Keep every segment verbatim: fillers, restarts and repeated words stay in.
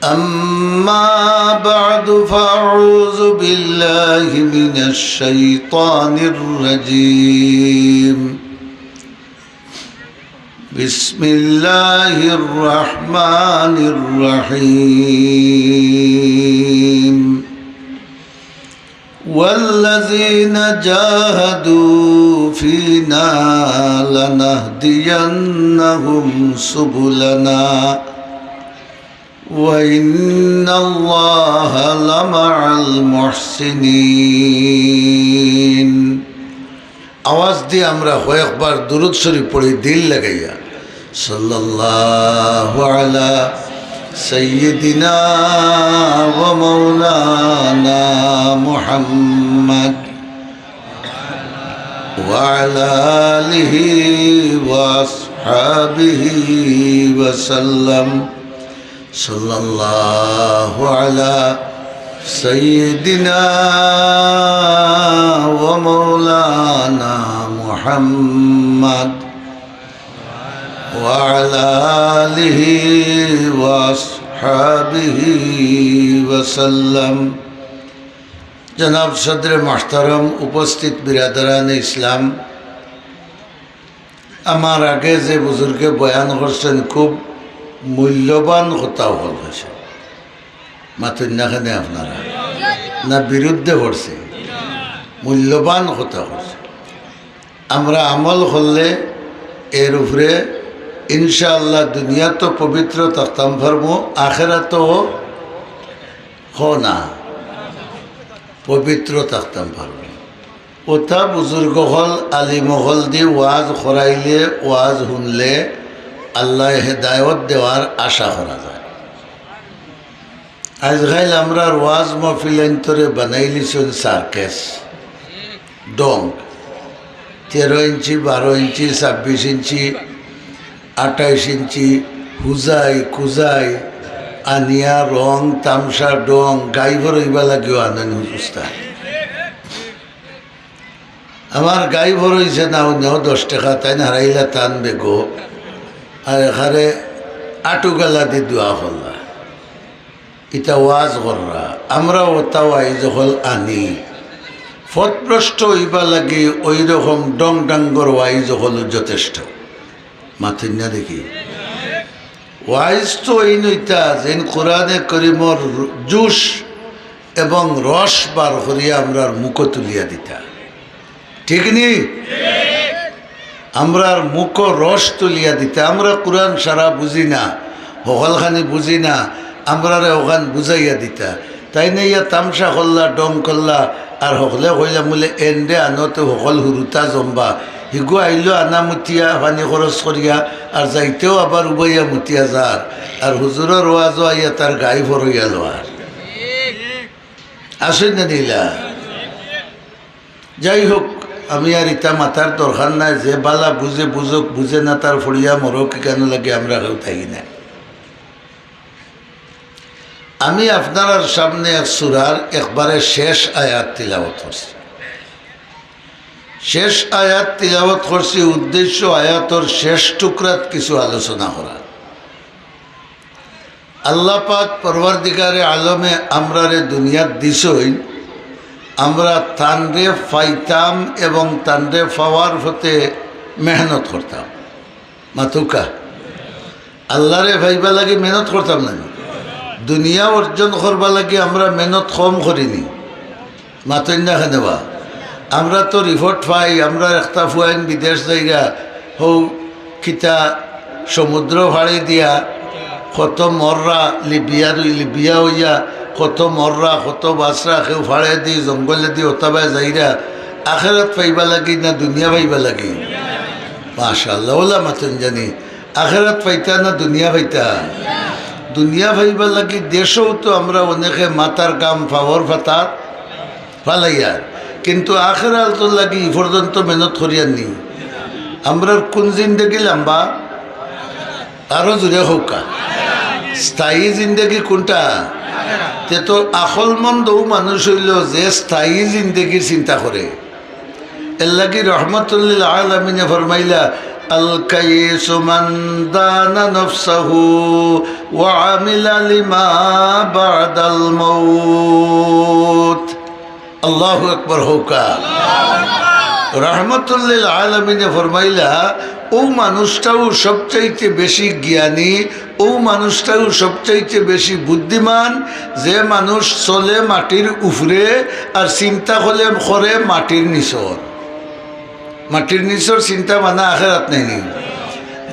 أما بعد، فأعوذ بالله من الشيطان الرجيم. بسم الله الرحمن الرحيم. والذين جاهدوا فينا لنهدينهم سبلنا وإن الله لمع المحسنين. আওয়াজ দিয়া আমরা কয়েকবার দুরূদ শরীফ পড়ি দিল লাগাইয়া। صلى الله على سيدنا ومولانا محمد وعلى آله وأصحابه وسلم. صلى الله على سيدنا ومولانا محمد وعلى آله وأصحابه وسلم. জনাব সদরে মোহতারাম, উপস্থিত বিরাদরানে ইসলাম, আমার আগে যে বুজুর্গে বয়ান করছেন, খুব মূল্যবান কথা অকল কইছে। মাতইন না কেনে আপনারা? না বিরুদ্ধে পড়ছে? মূল্যবান কথা কইছে। আমরা আমল করলে এর উপরে ইনশাআল্লাহ দুনিয়াত তো পবিত্র থাকতাম পারমু, আখেরাতও হ না পবিত্র থাকতাম পারমু। অতা বুজুর্গ অকল, আলিম অকলদি ওয়াজ করাইলে, ওয়াজ হুনলে আল্লায় হেদায়ত দেওয়ার আশা করা যায়। আইজকাইল আমরার ওয়াজ মাহফিলাইন্তরে বানাইলিছইন সার্কাস, ঢং, তেরো ইঞ্চি, বারো ইঞ্চি, ছাব্বিশ ইঞ্চি, আঠাইশ ইঞ্চি, হুজাই, কুজাই, আনিয়া, রং, তামশা, ঢং, গাই ভরইবার লাগিও আনইন উস্তাদ। আমার গাই ভরইছে না, অউ নেও দশ টেকা, তাইন হারাইলা তান বেগো, আর এখানে আটুগালাদি দোয়া করলা। ইতা ওয়াজ কররা, আমরা অতা ওয়াইজ অকল আনি। পথভ্রষ্ট অইবার লাগি অউ রকম ঢং ঢাঙ্গর ওয়াইজ অকল যথেষ্ট। মাতইন না দেখি। ওয়াইজ তো অইন অইতা যেইন কোরআনে করিমর জুশ এবং রস বার করিয়া আমরার মুখো তুলিয়া দিতা। ঠিক নি? আমরার মুখো রস তুলিয়া দিতা। আমরা কোরআন সারা বুঝি না, হকলখানি বুঝি না, আমরারে অখান বুঝাইয়া দিতা। তাইন আইয়া তামশা করলা, ঢং করলা, আর হকলে কইলা বুলে, "এনরে আনতে হকল হুরুতা জমবা, হিগু আইলো আনা মুতিয়া পানি খরচ করিয়া, আর যাইতেও আবার উবাইয়া মুতিয়া যার, আর হুজুরর ওয়াজো আইয়া তার গাই ভরইয়া লওয়ার।" আছইন না নি ইলা? যাই হোক, আমি আর ইতা মাতার দরকার নাই। যে বালা বুঝে বুঝউক, বুঝে না তার ফড়িয়া মরউক, ইখানো লাগি আমরা কেউ থাকি না। আমি আপনারার সামনে এক সূরার একবারে শেষ আয়াত তিলাওয়াত করছি। শেষ আয়াত তিলাওয়াত করছি, উদ্দেশ্য আয়াতর শেষ টুকরাত কিছু আলোচনা করা। আল্লাহ পাক পরওয়ারদিগারে আলমে আমরারে দুনিয়াত দিছইন, আমরা তানরে পাইতাম এবং তানরে পাওয়ার পথে মেহনত করতাম। মাতউক্কা, আল্লাহরে পাইবার লাগি মেহনত করতাম না নি? দুনিয়া অর্জন করবার লাগি আমরা মেহনত কম করি নি? মাতইন না কেনে বা? আমরা তো রিপোর্ট পাই, আমরার একটা ফুয়াইন বিদেশ যাইরা, হউ কিতা সমুদ্র ফাড়ি দিয়া কত মররা, লিবিয়ার, লিবিয়া অইয়া কত মররা, কত বাচরা, কেউ ফাড়েদি, জঙ্গলেদি, অতাবায় যাইরা, আখেরাত পাইবার লাগি না দুনিয়া পাইবার লাগি? মাশাআল্লাহ, অউলা মাতইন জানি, আখেরাত পাইতা না দুনিয়া পাইতা? দুনিয়া পাইবার লাগি দেশও তো আমরা অনেকে মাথার ঘাম পাওর পাতাত ফালাইয়ার, কিন্তু আখেরাতর লাগি ই পর্যন্ত মেহনত করিয়ার নি। আমরার কুন জিন্দেগি লাম্বা? আরো জোরে কউক্কা। স্থায়ী জিন্দেগি কুনটা? তে তো আকলমন্দ অউ মানুষ অইলো যে স্থায়ী জিন্দেগির চিন্তা করে। এরলাগি রহমতুল্লিল আলামিনে ফরমাইলা, الكيس من دان نفسه وعمل لما بعد الموت. আল্লাহু আকবার কউক্কা। রহমতুল্লিল আলামিনে ফরমাইলা, অউ মানুষটাউ সবচাইতে বেশি জ্ঞানী, অউ মানুষটাউ সবচাইতে বেশি বুদ্ধিমান, যে মানুষ চলে মাটির উপরে আর চিন্তা করে, করে মাটির নিচর। মাটির নিচর চিন্তা মানে আখেরাত নায়নি?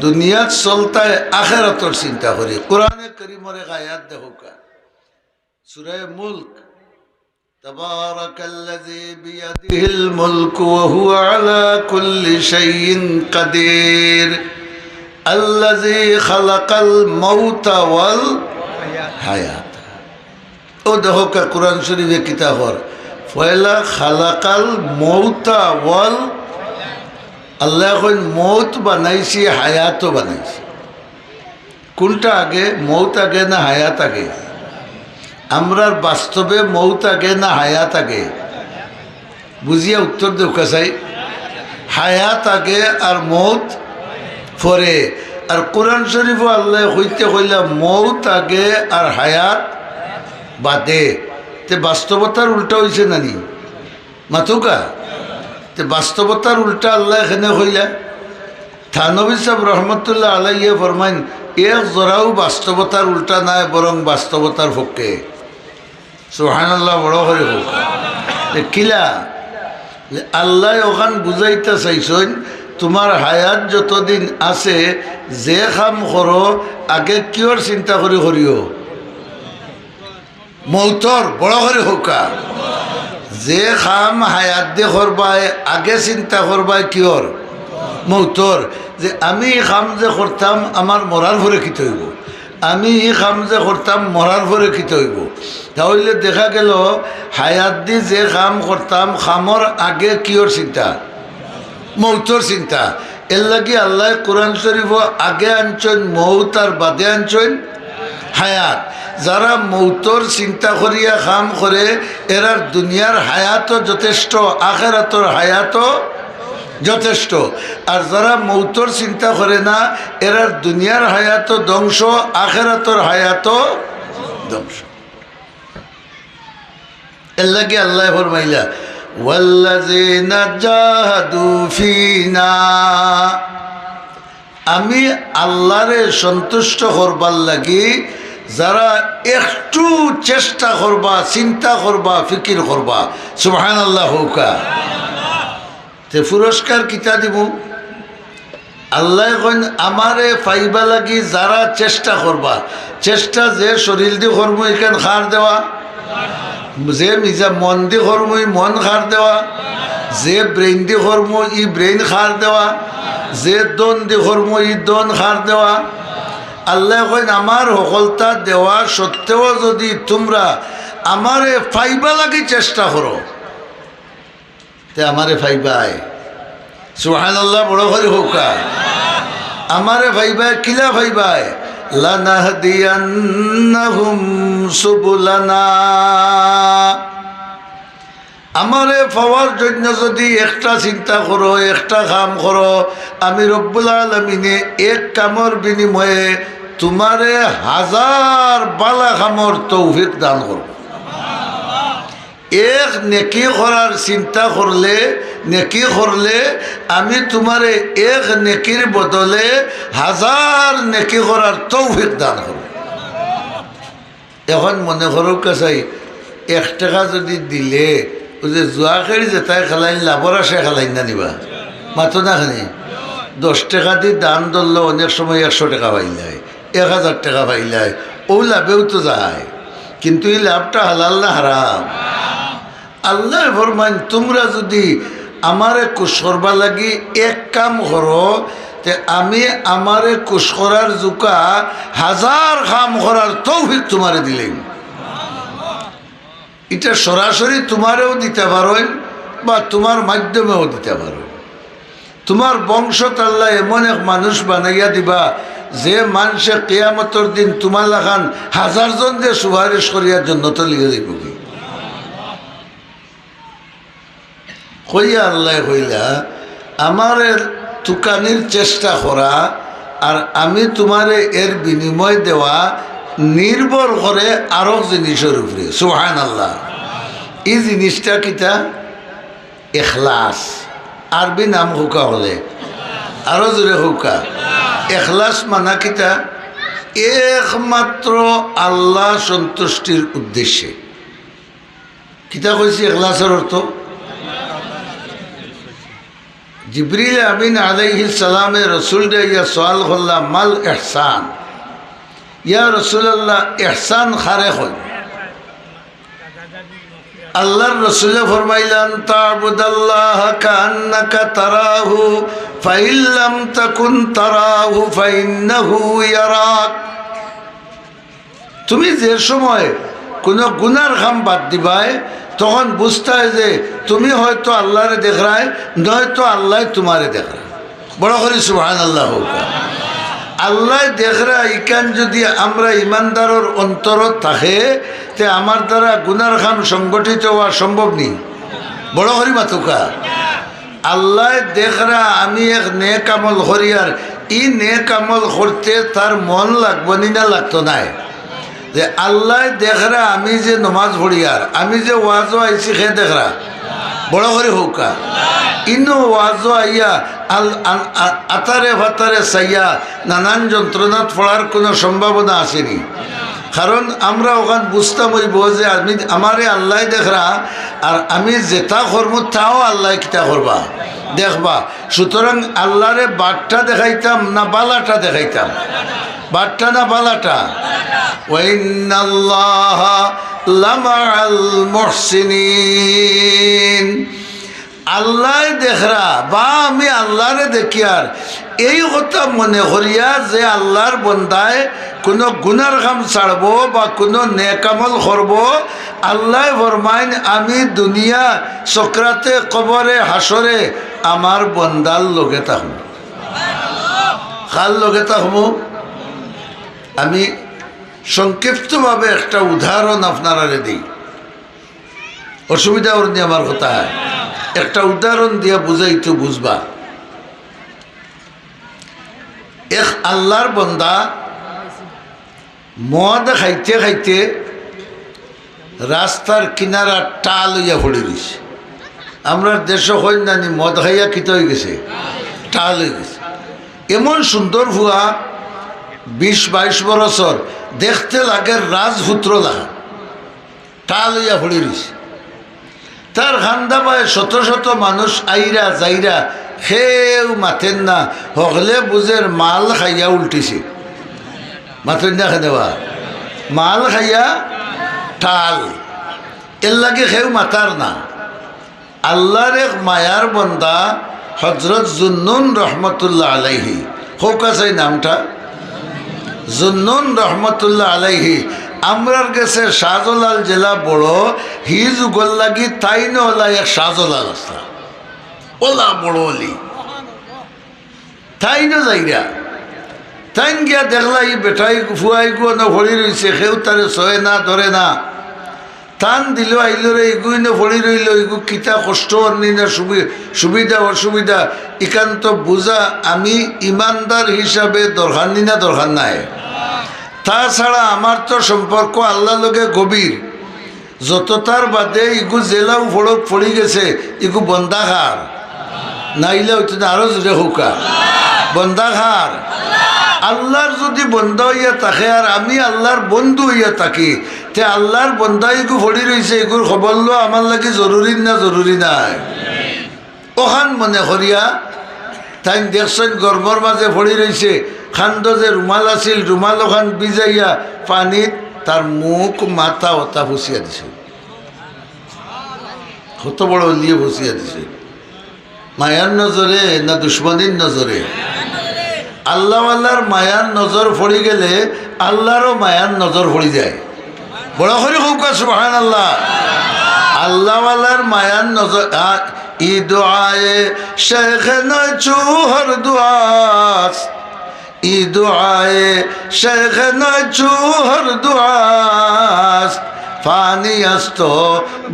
দুনিয়াত চলতায় আখেরাতর চিন্তা করি। কোরআনে করিমর এক আয়াত দেখউক্কা, সূরা মুলক, تبارك الذي بيده الملك وهو على كل شيء قدير الذي خلق الموت والحياة. অউ দেখউক্কা কোরআন শরীফে কিতা কর, পয়লা খালাকাল মৌতা ওয়াল, আল্লায় কইন মউত বানাইছি, হায়াতও বানাইছি। কুনটা আগে, মউত আগে না হায়াত আগে? আমরার বাস্তবে মউত আগে না হায়াত আগে? বুঝিয়া উত্তর দেউক্কা চাই। হায়াত আগে আর মউত পরে। আর কোরআন শরীফো আল্লায় কইতে কইলা মউত আগে আর হায়াত বাদে। তে বাস্তবতার উল্টা অইছে না নি? মাতউক্কা। তে বাস্তবতার উল্টা আল্লায় কেনে কইলা? থানভী সাব রহমতুল্লাহ আলাইহি ফরমাইন, এক জরাউ বাস্তবতার উল্টা নায়, বরং বাস্তবতার পক্ষে। সুবহানাল্লাহ, বড় করি কউক্কা। এ কিলা? যে আল্লায় অখান বুঝাইতা চাইছইন, তুমার হায়াত যতদিন আছে, যে কাম করো, আগে কিওর চিন্তা করি করিও? মউতর। বড় করি কউক্কা। যে কাম হায়াত দি করবায়, আগে চিন্তা করবায় কিওর? মউতর। যে আমি ই কাম যে করতাম, আমার মরার পরে কিতা অইবো? আমি ই কাম যে করতাম, মরার পরে কিতা অইবো? তা অইলে দেখা গেল, হায়াত দি যে কাম করতাম, কামর আগে কিওর চিন্তা? মউতর চিন্তা। এরলাগি আল্লায় কোরআন শরীফো আগে আনছইন মউত আর বাদে আনছইন হায়াত। যারা মউতর চিন্তা করিয়া কাম করে, এরার দুনিয়ার হায়াতও যথেষ্ট, আখেরাতর হায়াতও যথেষ্ট। আর যারা মউতর চিন্তা করে না, এরার দুনিয়ার হায়াতও ধ্বংস, আখেরাতর হায়াতও ধ্বংস। এরলাগি আল্লায় ফরমাইলা, "ওয়াল্লাযীনা জাহাদু ফীনা।" আমি আল্লারে সন্তুষ্ট করবার লাগি যারা একটু চেষ্টা করবা, চিন্তা করবা, ফিকির করবা, সুবহানাল্লাহ কউক্কা। তে পুরস্কার কিতা দিমু? আল্লায় কইন, আমারে পাইবা লাগি যারা চেষ্টা করবা, চেষ্টা যে শরীল দি করমু, ইখান কার দেওয়া? যে মিজা মন দি করমু, ই মন কার দেওয়া? যে ব্রেইন দি করমু, ই ব্রেইন কার দেওয়া? যে ধন দি করমু, ই ধন কার দেওয়া? আল্লায় কইন, আমার হকলতা দেওয়া সত্ত্বেও যুদি তুমরা আমারে পাইবা লাগি চেষ্টা করো, তে আমারে পাইবায়। সুবহানাল্লাহ, বড় করি কউক্কা। আমারে পাইবায়, কিলা পাইবায়? "লানাহদিয়ান্নাহুম সুবুলানা।" আমারে পাওয়ার জন্য যুদি একটা চিন্তা করো, একটা কাম করো, আমি রব্বুল আলামিনে এক কামর বিনিময়ে তুমারে হাজার বালা কামর তৌফিক দান করমু। এক নেকি করার চিন্তা করলে, নেকি করলে আমি তুমারে এক নেকির বদলে হাজার নেকি করার তৌফিক দান করমু। এখন মনে করউক্কা চাই, এক টেকা যুদি দিলে, অউ যে জুয়া খেলি যেতায় খেলাইন, লাভর আশায় খেলাইন না নি বা? মাতো না কেনে? দশ টেকা দি দান ধরলে অনেক সময় একশো টেকা পাইলায়, এক হাজার টেকা পাইলায়, অউ লাভেউ তো যায়, কিন্তু ই লাভটা হালাল না হারাম? আল্লায় ফরমাইন, তুমরা যুদি আমারে খুশ করবার লাগি এক কাম করো, তে আমি আমারে খুশ করার জুকা হাজার কাম করার তৌফিক তুমারে দিলাইমু। ইটা সরাসরি তুমারেও দিতা পারইন বা তুমার মাধ্যমেও দিতা পারইন। তুমার বংশত আল্লায় এমন এক মানুষ বানাইয়া দিবা, যে মানষে কিয়ামতর দিন তুমার লাখান হাজার জনরে সুপারিশ করিয়া জন্নতো লইয়া যাইবোগি। কইয়া আল্লায় কইলা, আমারে তুকানির চেষ্টা করা আর আমি তুমারে এর বিনিময় দেওয়া নির্ভর করে আরক জিনিসর উপরে। সুবহানাল্লাহ। ই জিনিসটা কিতা? এখলাস। আরবি নাম কউক্কা অকলে, আরো জোরে কউক্কা। এখলাস মানা কিতা? একমাত্র আল্লাহ সন্তুষ্টির উদ্দেশ্যে। কিতা কইছি এখলাসর অর্থ? জিবরিল আমিন আলাইহিস সালামে রসুলরে ইয়া সওয়াল করলা, "মাল ইহসান?" ইয়া রাসূলুল্লাহ, ইহসান কারে কইন? আল্লাহর রসুলে ফরমাইলা, "আন তা'বুদাল্লাহা কাআন্নাকা তারাহু, ফাইন লাম তাকুন তারাহু ফাইন্নাহু ইয়ারাক।" তুমি যে সময় কুনু গুনার কাম বাদ দিবায়, তখন বুঝতায় যে তুমি হয়তো আল্লাহরে দেখরায়, নয়তো আল্লায় তুমারে দেখরা। বড় করি সুবহানাল্লাহ কউক্কা। আল্লায় দেখরা, ইখান যুদি আমরা ইমানদারর অন্তরো থাকে, তে আমার দ্বারা গুনার কাম সংগঠিত অওয়া সম্ভব নি? বড় করি মাতউক্কা। আল্লায় দেখরা আমি এক নেক আমল করিয়ার, ই নেক আমল করতে তার মন লাগবো নি না লাগতো নায়? যে আল্লায় দেখরা আমি যে নমাজ পড়িয়ার, আমি যে ওয়াজো আইছি, কে দেখরা? বড় করি কউক্কা। ইনো ওয়াজো আইয়া আল-, আল-, আ-, আতারে ফাতারে চাইয়া নানান যন্ত্রণাত পড়ার কুনু সম্ভাবনা আছে নি? কারণ আমরা অখান বুঝতাম অইবো যে আমি, আমারে আল্লায় দেখরা, আর আমি যেটা করমু তাও আল্লায় কিতা করবা? দেখবা। সুতরাং আল্লারে বাটটা দেখাইতাম না বালাটা দেখাইতাম? বাটটা না বালাটা? "ওয়া ইন্নাল্লাহা লামাআল মুহসিনিন।" আল্লায় দেখরা বা আমি আল্লারে দেখিয়ার, এই কথা মনে করিয়া যে আল্লার বন্দায় কুনু গুনার কাম ছাড়বো বা কুনু নেক আমল করবো, আল্লায় ফরমাইন, "আমি দুনিয়া, সকরাতে, কবরে, হাশরে আমার বন্দার লগে থাকমু।" কার লগে থাকমু? আমি সংক্ষিপ্তভাবে একটা উদাহরণ আপনারারে দেই। অসুবিধা অর নি আমার কথা? একটা উদাহরণ দিয়া বুঝাই তো বুঝবা। এক আল্লার বন্দা মদ খাইতে খাইতে রাস্তার কিনারা টাল অইয়া পড়ি রইছে। আমরার দেশো কইন না নি, মদ খাইয়া কিতা অইগেছে? টাল অইগেছে। এমন সুন্দর ফুয়া, বিশ বাইশ বরসর, দেখতে লাগে রাজপুত্র লাখান। টাল অইয়া পড়ি রইছে। তার কান্দা বায় শত শত মানুষ আইরা যাইরা, কেউ মাতের না, হকলে বুঝের মাল খাইয়া উল্টিছে। মাতইন না কেনে বা? মাল খাইয়া টাল, এরলাগি কেউ মাতার না। আল্লার এক মায়ার বন্দা হজরত জুন্নুন রহমতুল্লাহ আলাইহি, কউক্কা চাই নামটা, জুন্নুন রহমতুল্লাহ আলাইহি, আমরার গেছে শাহজালাল যেলা বড়, হি যুগর লাগি তাইনও অলা এক শাহজালাল আছলা, অলা বড় অলি। তাইনও যাইরা, তাইন গিয়া দেখলা ই বেটাই ফুয়াইগু অনো পড়ি রইছে, কেউ তারে ছয় না, ধরে না। তান দিলো আইলো রে, ইগু ইনো পড়ি রইলো, ইগু কিতা কষ্ট অর নি না সুবি-, সুবিধা অসুবিধা, ইখান তো বুঝা আমি ইমানদার হিসাবে দরকার নি না দরকার নাই? তাছাড়া আমার তো সম্পর্ক আল্লার লগে গভীর। যততার বাদে ইগু যেলাউ ফড়ক পড়ি গেছে, ইগু বন্দা কার? নাইলে অইতো না, আরো জোরে কউক্কা। বন্দা কার? আল্লার যুদি বন্দা অইয়া থাকে আর আমি আল্লার বন্ধু অইয়া থাকি, তে আল্লার বন্দা ইগু পড়ি রইছে, ইগুর খবর লওয়া আমার লাগি জরুরি না জরুরি নায়? অখান মনে করিয়া তাইন দেখছইন গরমর মাঝে পড়ি রইছে, কান্দো যে রুমাল আছিল, রুমাল অখান ভিজাইয়া পানিত তার মুখ মাথা অতা ফুছিয়া দিছে। কত বড় অলিয়ে ফুছিয়া দিছে। মায়ার নজরে না দুশমনির নজরে? আল্লাওয়ালার মায়ার নজর পড়ি গেলে আল্লারও মায়ার নজর পড়ি যায়। বড় করি কউক্কা সুবহানাল্লাহ। আল্লাওয়ালার মায়ার নজর, আ, ই দোয়ায়ে শেখ নয় চুহর দোয়াস, ই দোয়ায়ে শেখ নয় চুহর দোয়াস, ফানি আস্ত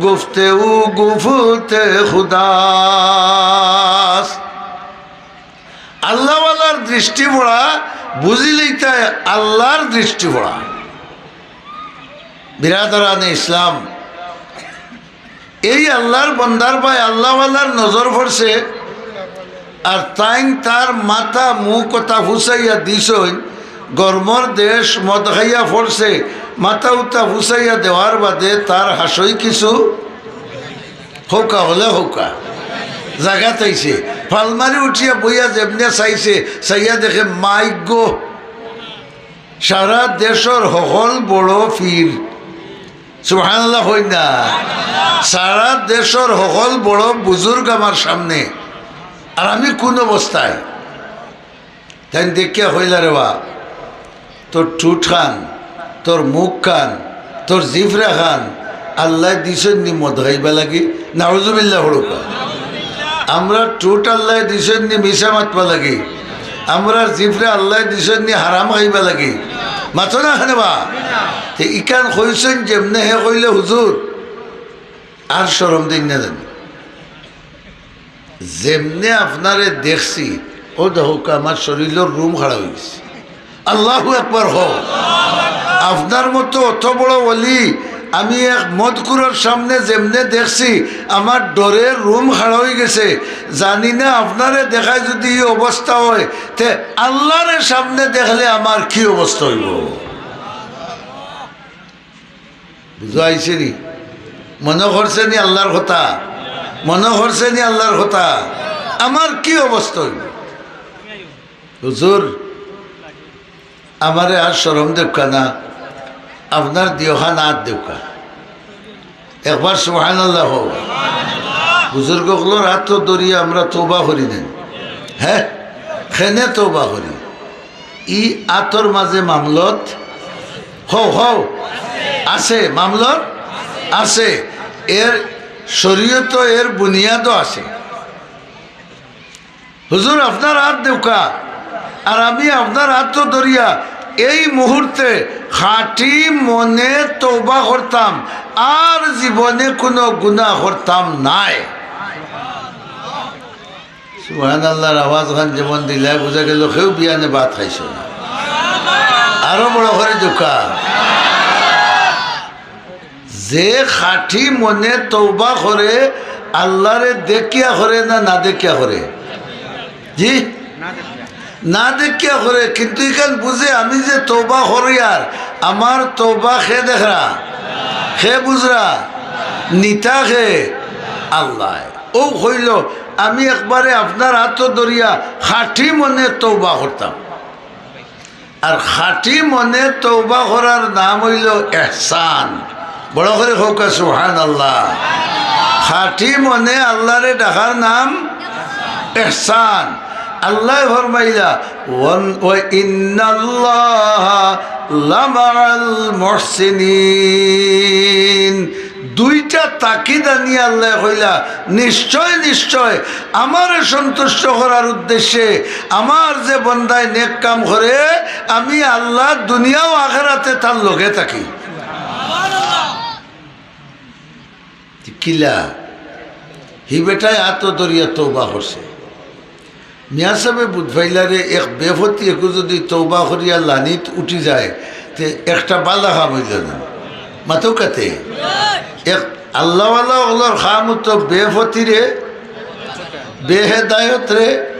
গুফতে উ গুফতে খুদাস। আল্লাহওয়ালার দৃষ্টি পড়া, বুঝিলিতায় আল্লাহর দৃষ্টি পড়া। বিরাদরানে ইসলাম, এই আল্লাহর বন্দার বায় আল্লাহওয়ালার নজর পড়ছে, আর তাইন তার মাথা মুখ কথা ফুসাইয়া দিছইন, গরমর দেশ মদ খাইয়া পড়ছে, মাথা উতা ফুসাইয়া দেওয়ার বাদে তার হাসই কিছু হউকা হলে হউকা জাগাত আইছে, ফালমারি উঠিয়া বইয়া যেমনে চাইছে, চাইয়া দেখে মাইগো, সারা দেশর হকল বড় পীর। সুবহানাল্লাহ কই না? সারা দেশর হকল বড় বুজুর্গ আমার সামনে, আর আমি কোন অবস্থায়? তাইন দেখিয়া কইলা, "রে বা, তোর ঠুট খান, তোর মুখ খান, তোর জিফরা খান আল্লায় দিছইন নি মদ খাইবা লাগি?" নাউজুবিল্লাহ পড়ুক্কা। আমরার ঠুট আল্লায় দিছইন নি মিছা মাতবা লাগি? আমরার জিফরা আল্লায় দিছইন নি হারাম খাইবা লাগি? মাতো না কেনে বা? তে ইখান কইছইন যেমনে, হে কইলে, "হুজুর, আর শরম দেইন না জানি।" যেমনে আপনারে দেখছি, অউ দেখউক্কা, আমার শরীলর রুম খাড়া অইগেছে। আল্লাহু আকবার কও। আপনার মতো অত বড় ওলি, আমি এক মদখুরর সামনে যেমনে দেখছি, আমার ডরে রুম খাড়া অইগেছে। জানি না আপনারে দেখায় যুদি ই অবস্থা অয়, তে আল্লারে সামনে দেখলে আমার কি অবস্থা অইবো? বুঝা আইছে নি? মনো করছে নি আল্লার কথা? মনো করছে নি আল্লার কথা? আমার কি অবস্থা অইবো? হুজুর, আমারে আর শরম দেউক্কা না, আপনার দিওখান আত দেউক্কা। একবার সুবহানাল্লাহ কও। বুজুর্গ অকলর আতো ধরিয়া আমরা তওবা করি না নি? হে, কেনে তওবা করি? ই আতর মাঝে মামলত, হও, হও, আছে, মামলত আছে। এর শরীয়তো এর বুনিয়াদও আছে। হুজুর, আপনার আত দেউক্কা, আর আমি আপনার আতো ধরিয়া এই মুহূর্তে খাঁটি মনে তওবা করতাম, আর জীবনে কুনু গুনা করতাম নায়। সুবহানাল্লাহর আওয়াজ খান যেমন দিলায়, বুঝা গেল কেউ বিয়ানে ভাত খাইছো না। আরো বড় করি দেউক্কা। যে খাঁটি মনে তওবা করে, আল্লারে দেখিয়া করে না না দেখিয়া করে? জি? না দেখিয়া করে, কিন্তু ইখান বুঝে আমি যে তওবা করিয়ার, আমার তওবা কে দেখরা, কে বুঝরা, নিতা কে? আল্লায়। অউ কইলো, আমি একবারে আপনার আতো ধরিয়া খাঁটি মনে তওবা করতাম। আর খাঁটি মনে তওবা করার নাম অইলো ইহসান। বড় করি কউক্কা সুবহানাল্লাহ। খাঁটি মনে আল্লারে ডাকার নাম ইহসান। আল্লায় ফরমাইলা, "ওয়ান-, ওয়া ইন্নাল্লাহা লামাআল মুহসিনিন।" দুইটা তাকিদ আনিয়া আল্লায় কইলা, "নিশ্চয়, নিশ্চয় আমারে সন্তুষ্ট করার উদ্দেশ্যে আমার যে বন্দায় নেক কাম করে, আমি আল্লাহ দুনিয়া ও আখেরাতে তার লগে থাকি।" কিলা? হি বেটায় আতো ধরিয়া তওবা করছে। মিয়া সাবে বুঝ পাইলা রে, এক বেফতি একু যুদি তওবা করিয়া লানিত উঠি যায়, তে একটা বালা কাম অইলো না। মাতো কাতে? এক আল্লাহওয়ালা অকলর কাম তো বেফতিরে, বেহেদায়তরে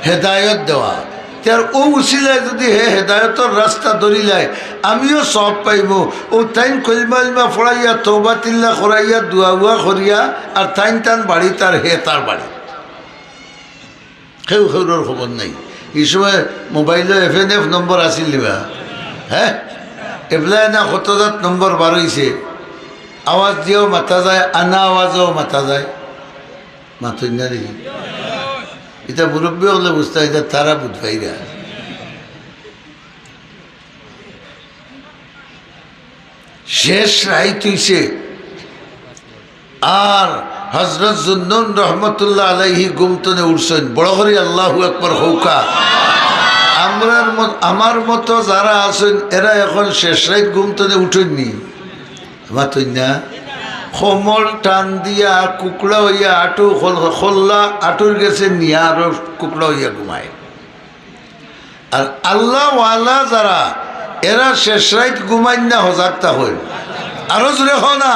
হেদায়ত দেওয়া। তে আর অউ উসিলায় যুদি হে হেদায়তর রাস্তা ধরিলায়, আমিও সওয়াব পাইমু। অউ তাইন কলমা উলমা পড়াইয়া, তওবা তিল্লা করাইয়া, দোয়া উয়া করিয়া, আর তাইন তান বাড়িত আর হে তার বাড়িত। কেউ কেউরর খবর নাই। ই সময় মোবাইলো এফ এন এফ নম্বর আছিল নিবা? হে? এবলায় না কত জাত নম্বর বার অইছে। আওয়াজ দিয়াও মাতা যায়, আনা আওয়াজেও মাতা যায়। মাতইন না দেখি। ইতা মুরব্বি অকলে বুঝতা, ইতা তারা বুঝ পাইরা। শেষ রাইত অইছে, আর হজরত জুন্নুন রহমতুল্লাহ আলাইহি ঘুম তনে উঠছইন। বড় করি আল্লাহু আকবার কউক্কা। আমরার মত-, আমার মতো যারা আছইন, এরা এখন শেষ রাইত ঘুম তনে উঠইন নি? মাতইন না? কমল টান দিয়া কুকড়া অইয়া আটু খল-, খল্লা আটুর গেছে নিয়া আরো কুকড়া অইয়া ঘুমায়। আর আল্লাহওয়ালা যারা, এরা শেষ রাইত ঘুমাইন না, হজাগ থাকইন। আরো জোরে কও না,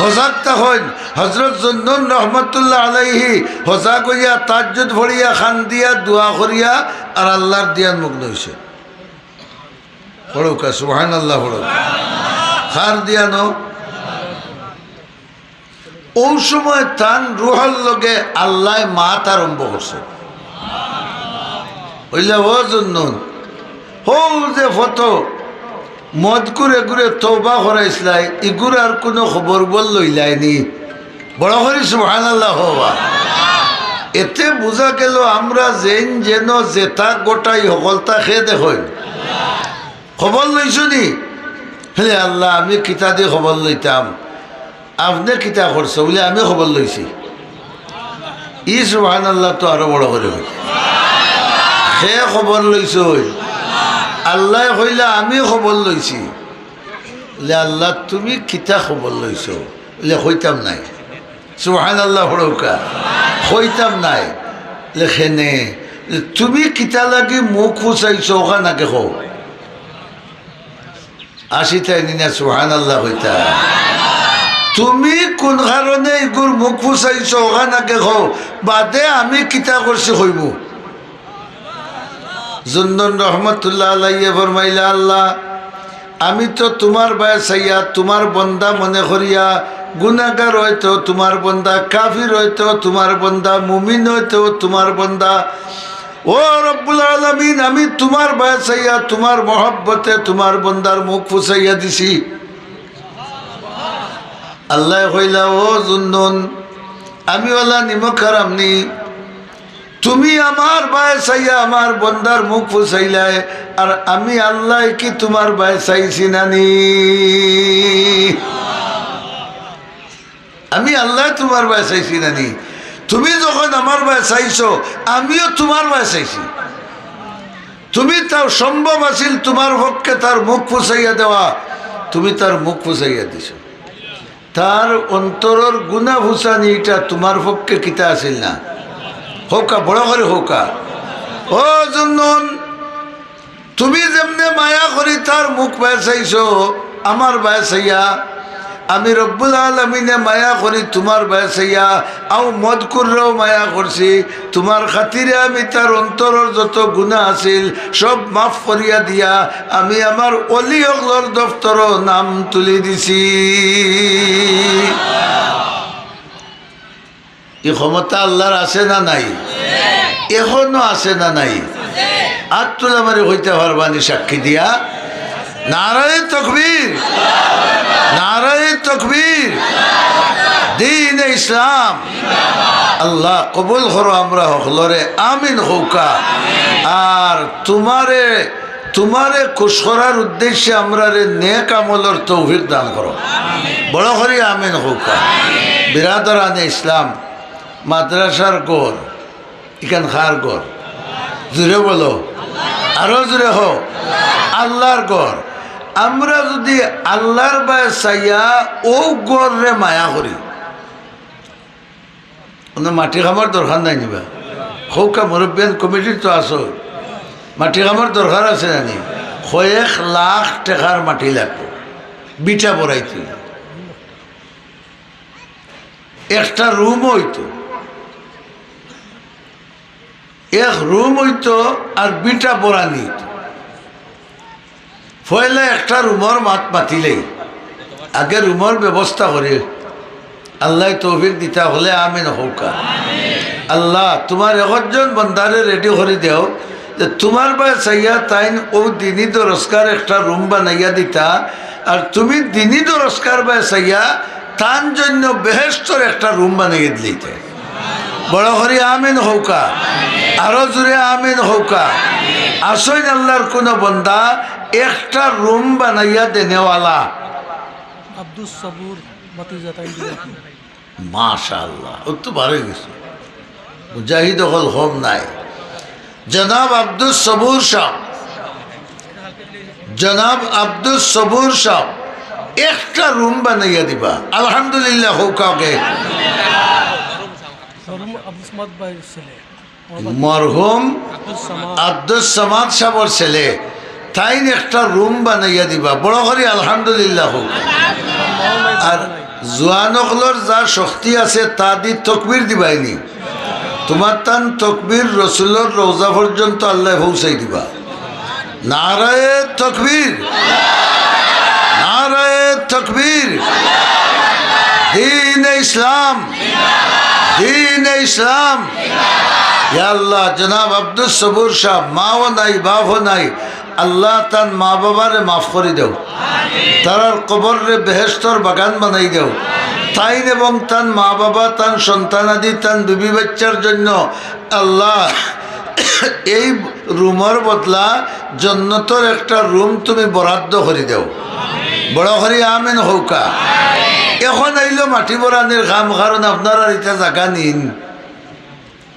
হজাগ থাকইন। হজরত জুন্নুন রহমতুল্লাহ আলাইহি হজাগ অইয়া, তাহাজ্জুদ পড়িয়া, কান্দিয়া, দোয়া করিয়া, আর আল্লাহর ধিয়ান মগ্ন অইছে। পড়উক্কা, সুবহানাল্লাহ পড়উক্কা। কার ধিয়ানো? অউ সময় তান রুহর লগে আল্লায় মাত আরম্ভ করছে। অইলা, ও জুন্নুন, হউ যে ফটো মদকুর এগুরে তওবা করাইছলায়, ইগুর আর কুনু খবর-উবর লইলায় নি? বড় করি সুবহানাল্লাহ কও বা। এতে বুঝা গেল আমরা যেইন যেন যেতা ঘটাই হকলতা কে দেখইন। খবর লইছো নি? হে আল্লাহ, আমি কিতাদি খবর লইতাম? আপনে কিতা করছো? বুলে, আমি খবর লইছি। ই সুবহানাল্লাহ তো আরো বড় করি কইতা। কে খবর লইছইন? আল্লায় কইলা, আমি খবর লইছি। বুলে, আল্লাহ, তুমি কিতা খবর লইছো? বুলে, কইতাম নায়। সুবহানাল্লাহ পড়উক্কা। কইতাম নায়। বুলে, কেনে? বুলে, তুমি কিতা লাগি মুখ ফুছাইছো, অখান আগে কও। আসি তাই নিনা সুবহানাল্লাহ কইতা। তুমি কুন কারণে ইগুর মুখ ফুছাইছো, অখান আগে কও, বাদে আমি কিতা করছি কইমু। জুন্নুন রহমতুল্লাহ আলাইহি ফরমাইলা, আল্লাহ, আমি তো তুমার বায় চাইয়া, তুমার বন্দা মনে করিয়া, গুনাগার অইতেও তুমার বন্দা, কাফির অইতেও তুমার বন্দা, মুমিন অইতেও তুমার বন্দা, ও রব্বুল আলামিন, আমি তুমার বায় চাইয়া, তুমার মহব্বতে তুমার বন্দার মুখ ফুছাইয়া দিছি। আল্লায় কইলা, ও জুন্নুন, আমি অলা নিমক হারাম নি? তুমি আমার বায় চাইয়া আমার বন্দার মুখ ফুছাইলায়, আর আমি আল্লায় কি তুমার বায় চাইছি না নি? আমি আল্লায় তুমার বায় চাইছি না নি? তুমি যখন আমার বায় চাইছো, আমিও তুমার বায় চাইছি। তুমি তার সম্ভব আছিল তুমার পক্ষে তার মুখ ফুছাইয়া দেওয়া, তুমি তার মুখ ফুছাইয়া দিছো। তার অন্তরর গুনা ফুছানি ইটা তুমার পক্ষে কিতা আছিল না? কউক্কা, বড় করি কউক্কা। ও জুন্নুন, তুমি যেমনে মায়া করি তার মুখ বায় চাইছো, আমার বায় চাইয়া, আমি রব্বুল আলামিনে মায়া করি তুমার বায় চাইয়া, আও মদকুররেও মায়া করছি, তুমার খাতিরে আমি তার অন্তরর যত গুনা আছিল, সব মাফ করিয়া দিয়া, আমি আমার অলি অকলর দফতরো নাম তুলি দিছি। ই ক্ষমতা আল্লাহর আছে না নাই? এখনো আছে না নাই? আত তুলা মারি কইতা পারবা নি সাক্ষী দিয়া? নারায়ে তকবীর, নারায়ে তকবীর, দ্বীনে ইসলাম। আল্লাহ কবুল করো আমরা হকলরে, আমিন কউক্কা। আর তুমারে তুমারে খুশ করার উদ্দেশ্যে আমরারে নেক আমলর তৌফিক দান করো। বড় করি আমিন কউক্কা। বিরাদরানে ইসলাম, মাদ্রাসার ঘর, ইখান কার ঘর? জোরে বলো, আরো জোরে কও, আল্লাহর ঘর। আমরা যুদি আল্লাহর বায় চাইয়া অউ ঘররে মায়া করি, অনো মাটি কামর দরকার নাই নি বা? কউক্কা মুরব্বিয়ান কমিটির তো আছো, মাটি কামর দরকার আছে না নি? কয়েক লাখ টেকার মাটি লাগবো, বিটা বরাইতে। একটা রুম অইতো, এক রুম অইতো আর বিটা বরানি অইতো। পয়লা একটা রুমর মাত মাতিলেই, আগে রুমর ব্যবস্থা করি। আল্লায় তৌফিক দিতা অইলে আমিন কউক্কা। আল্লাহ, তুমার একজন বন্দারে রেডি করি দেও, যে তুমার বায় চাইয়া তাইন অউ দিনি দরসগার একটা রুম বানাইয়া দিতা, আর তুমি দিনি দরসগার বায় চাইয়া তান জন্য বেহেশতর একটা রুম বানাইয়া দিলাইতায়। বড় করি আমিন কউক্কা, আরো জোরে আমিন কউক্কা। আছইন আল্লাহর কুনু বন্দা একটা রুম বানাইয়া দেনেওয়ালা? আব্দুস সবুর, ভাতিজা তাইন। মাশাআল্লাহ, অউ তো বারই গেছে, মুজাহিদ অকল কম নাই। জনাব আব্দুস সবুর সাব, জনাব আব্দুস সবুর সাব, একটা রুম বানাইয়া দিবা। আলহামদুলিল্লাহ কউক্কা। মরহুম আব্দুস সামাদ ভাইর ছেলে। মরহুম আব্দুস সামাদ সাবর ছেলে, তাইন একটা রুম বানাইয়া দিবা। বড় করি আলহামদুলিল্লাহ কউক। আর জুয়ান অকলর যা শক্তি আছে, তা দি তকবীর দিবায়নি। তুমার তান তকবীর রসুলর রওজা পর্যন্ত আল্লায় পৌঁছাই দিবা। নারায়ে তকবীর, নারায়ে তকবীর। দ্বীনে ইসলাম, দ্বীনে ইসলাম। ইয়া আল্লাহ, জনাব আব্দুস সবুর সাব, মাও নাই, বাপও নাই, আল্লাহ তান মা বাবারে মাফ করি দেও, তারার কবররে বেহেশতর বাগান বানাই দেও। তাইন এবং তান মা বাবা, তান সন্তানাদি, তান বিবি বাচ্চার জন্য আল্লাহ এই রুমর বদলা জন্নতর একটা রুম তুমি বরাদ্দ করি দেও। বড় করি আমিন কউক্কা। এখন আইলো মাটি বরানির কাম, কারণ আপনারার ইটা জাগা নিন।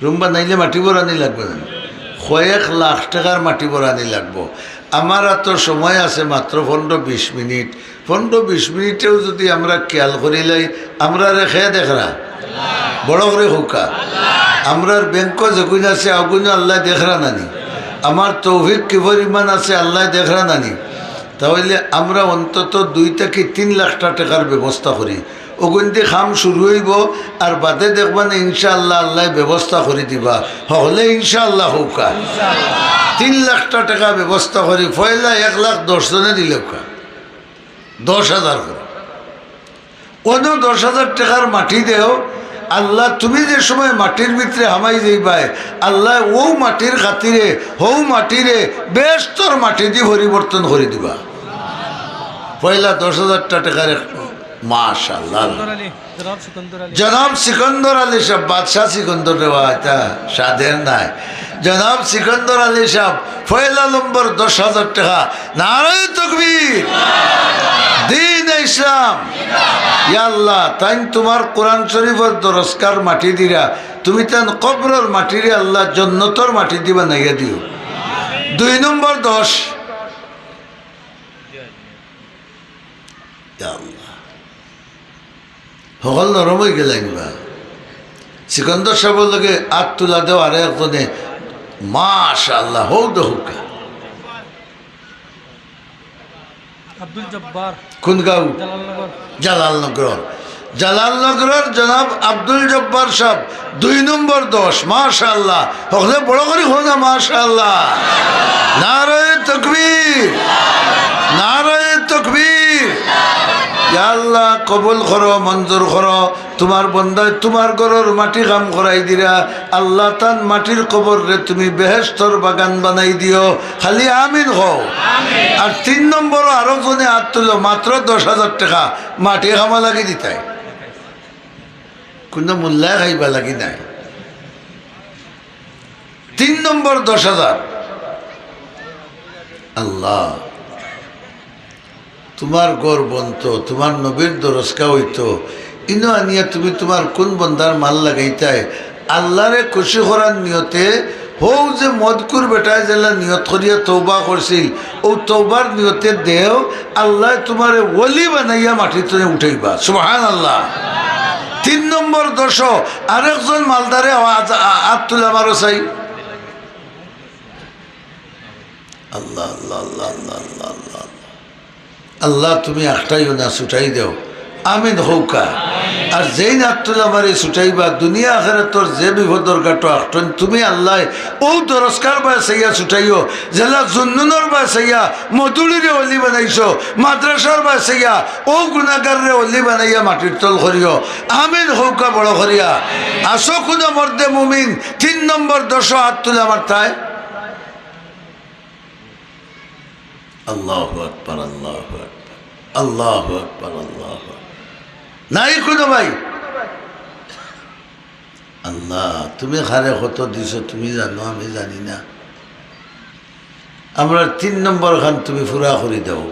রুম বানাইলে মাটি বরানি লাগবো না? কয়েক লাখ টেকার মাটি বরানি লাগবো। আমার আতো সময় আছে মাত্র পনরো বিশ মিনিট। পনরো বিশ মিনিটেও যুদি আমরা খিয়াল করিলাই, আমরারে কে দেখরা? বড় করি কউক্কা। আমরার ব্যাংকো যেগুইন আছে, অগুইনও আল্লায় দেখরা নানি? আমার তৌফিক কি পরিমাণ আছে, আল্লায় দেখরা নানি? তা অইলে আমরা অন্তত দুই থাকি তিন লাখটা টেকার ব্যবস্থা করি। অগুইনদি কাম শুরু অইবো, আর বাদে দেখবা না ইনশাআল্লাহ আল্লায় ব্যবস্থা করি দিবা। হকলে ইনশাআল্লাহ কউক্কা। তিন লাখটা টেকা ব্যবস্থা করি, পয়লা এক লাখ দশ জনে দিলাউক্কা, দশ হাজার করি। অনো দশ হাজার টেকার মাটি দেও, আল্লাহ তুমি যে সময় মাটির ভিতরে হামাই যাইবায়, আল্লায় অউ মাটির খাতিরে, হউ মাটিরে বেহেশতর মাটিদি পরিবর্তন করি দিবা। পয়লা দশ হাজারটা টেকার এক, মাশাআল্লাহ। সিকন্দর আলী, জনাব সিকন্দর আলী। জনাব সিকন্দর আলী সাব, বাদশাহ সিকন্দর রে বা, ইটা সাধের নায়। জনাব সিকন্দর আলী সাব, পয়লা নম্বর দশ হাজার টেকা। নারায়ে তকবীর, দ্বীনে ইসলাম। ইয়া আল্লাহ, তাইন তুমার কোরআন শরীফর দরসগার মাটি দিরা, তুমি তান কবরর মাটিরে আল্লাহ জন্নতর মাটিদি বানাইয়া দিও। দুই নম্বর দশ। ইয়া আল্লাহ। হকল নরম অইগেলাইন বা। সিকন্দর সাবর লগে আত তুলা দেও, আরো একজনে, মাশাআল্লাহ, হউ দেখউক্কা। আব্দুল জব্বার। কোন গাঁও? জালালনগর। জালালনগর। জালালনগরর জনাব আব্দুল জব্বার সাব, দুই নম্বর দশ, মাশাআল্লাহ। হকলে বড় করি কও না, মাশাআল্লাহ। নারায়ে তকবীর, নারায়ে তকবীর। ইয়া আল্লাহ, কবুল করো, মঞ্জুর করো। তুমার বন্দায় তুমার ঘরর মাটি কাম করাই দিরা। আল্লাহ তান মাটির কবররে তুমি বেহেশতর বাগান বানাই দিও। খালি আমিন কও। আর তিন নম্বরও আরো জনে আত তুলো, মাত্র দশ হাজার টেকা, মাটি কামা লাগি দিতায়। কুনু মোল্লায় খাইবা লাগি নায়। তিন নম্বর দশ হাজার। আল্লাহ, তুমার ঘর বনতো, তুমার নবীর দরসগা অইতো, ইনো আনিয়া তুমি তুমার কুন বন্দার মাল লাগাইতায়? আল্লারে খুশি করার নিয়তে, হউ যে মদখুর বেটায় যেলা নিয়ত করিয়া তওবা করছিল, অউ তওবার নিয়তে দেও, আল্লায় তুমারে ওলি বানাইয়া মাটির তনে উঠাইবা। সুবহানাল্লাহ। তিন নম্বর দশ, আরেকজন মালদারে আওয়াজ, আ-, আত তুলা মারো চাই। আল্লাহ, আল্লাহ, আল্লাহ, আল্লাহ, আল্লাহ, আল্লাহ। আল্লাহ, তুমি আখটাইও না, ছুটাই দেও। আমিন কউক্কা। আর যেইন আত তুলা মারি ছুটাইবা, দুনিয়া আখেরাতর যে বিপদর ঘাটো আখটন, তুমি আল্লায় অউ দরসগার বায় চাইয়া ছুটাইও, যেলা জুন্নুনর বায় চাইয়া মদুড়িরে ওলি বানাইছো, মাদ্রাসার বায় চাইয়া অউ গুনাগাররে ওলি বানাইয়া মাটির তল করিও। আমিন কউক্কা বড় করিয়া। আছো কুনু মর্দে মুমিন, তিন নম্বর দশ আত তুলা মারতায়। আল্লাহু আকবার, আল্লাহু আকবার, আল্লাহু আকবার, আল্লাহু আকবার। নাই কুনু ভাই? আল্লাহ, তুমি কারে কত দিছো তুমি জানো, আমি জানি না। আমরার তিন নম্বর খান তুমি পুরা করি দেও।